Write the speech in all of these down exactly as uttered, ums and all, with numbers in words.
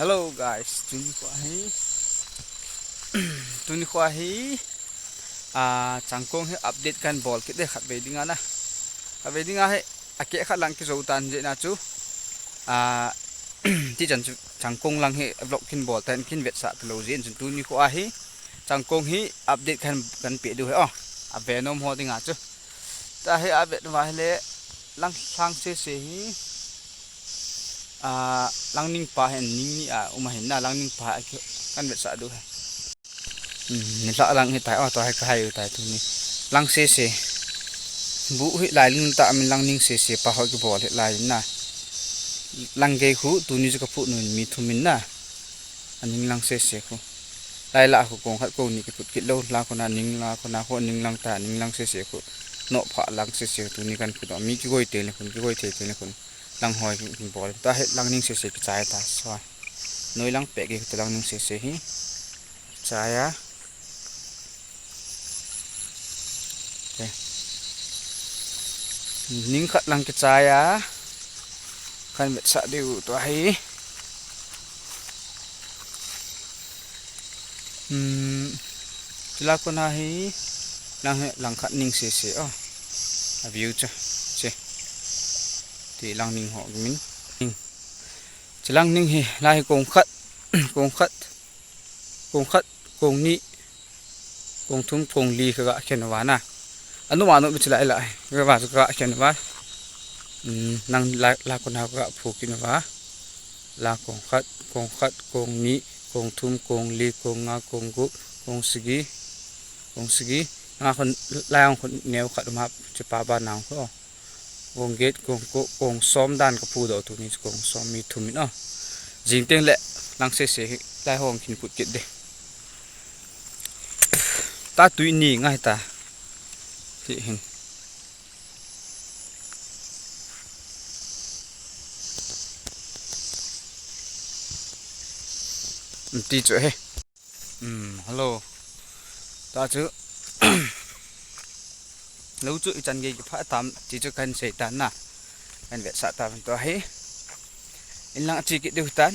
Hello guys, tuni kho hi, tuni kho hi, ah, changkong hi update kahin bol kit e khatvei dinga na. Khatvei dinga hi, akeh khat lang kijou tan jeh na chu, ah, tichan chu changkong lang hi vlog kahin bol tan kahin vetsah talou jeh in chun tuni kho hi, changkong hi update kahin, kahin pe diu hi o, avenom ho dinga chu. Tua hi avet uva ahile, lang, lang sese hi, ah, Langning pa hin ning ni a um ahin na, Langning pa a ki, kahin vetsah diu hi. Hmm, nilhah lang hitai, o, tua hi kahai u tai tuni. Lang sese. Bu hi lai lung tah a min Langning sese pa ho kibol hi lai in na. Lang gei khu, tuni chu kaphu nun mi thum in na. Aning lang sese khu. Lai lah khu kong khat kong ni kiput kit lou, la khu na ning la khu na khu ning lang ta, ning lang sese khu. Noh pha lang sese tuni kahin phut u. Mi kigoi teng le khun, kigoi thei teng le khun. Lang hoi kin bol. Tua hi Langning sese kichai ta. So. Noi lang peh gei khu Langning sese hi. Chai a. Okay. Ning khat lang kichai a. Kahin vetsah diu tua hi. Hmm. Chila kona hi. Lang hi, lang khat ning sese o. A view chu. Che. Ti Langning ho min. Ning. Chilang ning hi, lai hi kong khat, kong khat, kong khat, kong ni, kong thum, kong li kaga khen uva na. Anu ma nu mi chilai lai, kaga va chu kaga khen uva. Hmm, nang la, la kona kaga phu kit uva. La kong khat, kong khat, kong ni, kong thum, kong li, kong nga, kong gup, kong sagi, kong sagi. Nga khun, lai ang khun neo khat um a, chepa ba nang khu. Kong get, kong ko, kong som dan kaphu doh tuni, kong som mi thum in o. Jing teng le, lang sese hi, lai hong kin put kit de. Ta tui ni ngai ta. Ti hin. Ti chu he. Hmm, hello. Tua chu. Lou chu ichan gei kipha tam, ti chu kahin sei tan na. Kahin vetsah tan tua hi. In lang achi kit diu tan.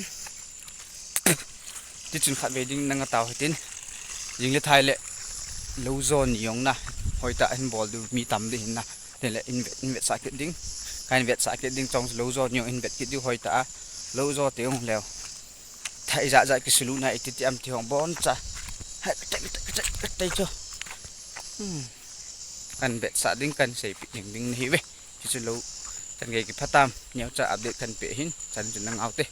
Tichun khatvei ding nang atao hitin. Jing le thai le. Lou jo ni jong na. Hoitah a hin bol diu mi tam ding hin na. Te le in vet, in vetsah kit ding. Kahin vetsah kit ding chong lou jo ni jong in vet kit diu hoitah a. Lou jo te jong leo. Thai ja ja kisuluna iti ti am ti hong bon cha. Hai, tai, tai, tai, tai, tai chu. Hmm. Kahin vetsah ding kahin seipi ding ding nahi ve. Chu chu lou. Chan gei kipha tam. Neo cha update kahin pe hin. Chan chu nang aute.